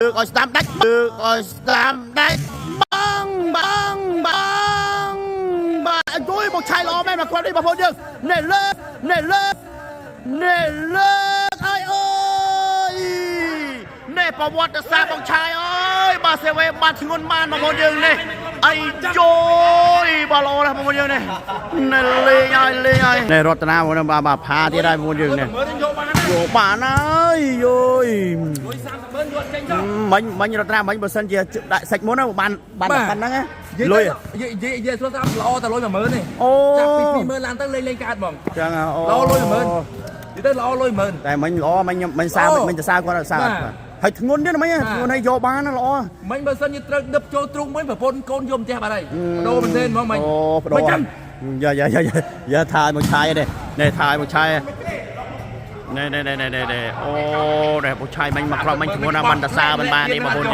លើកឲ្យស្ដាំដាច់លើកឲ្យស្ដាំដាច់បងបងបងបាទជួយមកឆៃល្អមែនមកគាត់នេះបងប្អូនយើងនេះលើកនេះលើកនេះលើកឲ្យអើយនេះប្រវត្តិសាស្ត្របងឆាយអើយបាទសេវេបាត់ធ្ងន់បានបងប្អូនយើងនេះអីជួយបាទល្អណាស់បងប្អូនយើងនេះនេះលេងឲ្យលេងឲ្យនេះរតនាបងប្អូនបាទបាទផាទៀតហើយបងប្អូនយើងនេះ មើលយកបាន យកបានហើយយយ លុយ30ម៉ឺនយកចេញចុះ មិញមិញរតនាមិញបើសិនជាដាក់សាច់មុនណាបានបានតែប៉ុណ្្នឹងណាលុយ និយាយនិយាយស្រួលស្រាប់ល្អតែលុយ10000ទេ អូ ចាប់ពី20000ឡើងទៅលេងលេងកើតហ្មង ចឹងអូ ល្អលុយ10000និយាយទៅល្អលុយ10000 តែមិញល្អមិញមិញសាមិញទៅសាគាត់សាហើយធ្ងន់ទៀតមិញធ្ងន់ហើយយកបានណាល្អ មិញបើសិនជាត្រូវដឹបចូលទ្រូងវិញប្រពន្ធកូនយកផ្ទះបាត់ហើយបដូរមែនទេហ្មងមិញ អូបដូរ ចាំ យ៉ាយ៉ាយ៉ាយ៉ាថាយមកឆាយនេះនេះថាយមកឆាយនេះនេះនេះនេះអូនេះមកឆាយមិញមកខ្លំមិញធ្ងន់ណាស់បានតាសាមិនបានទេបងប្អូន។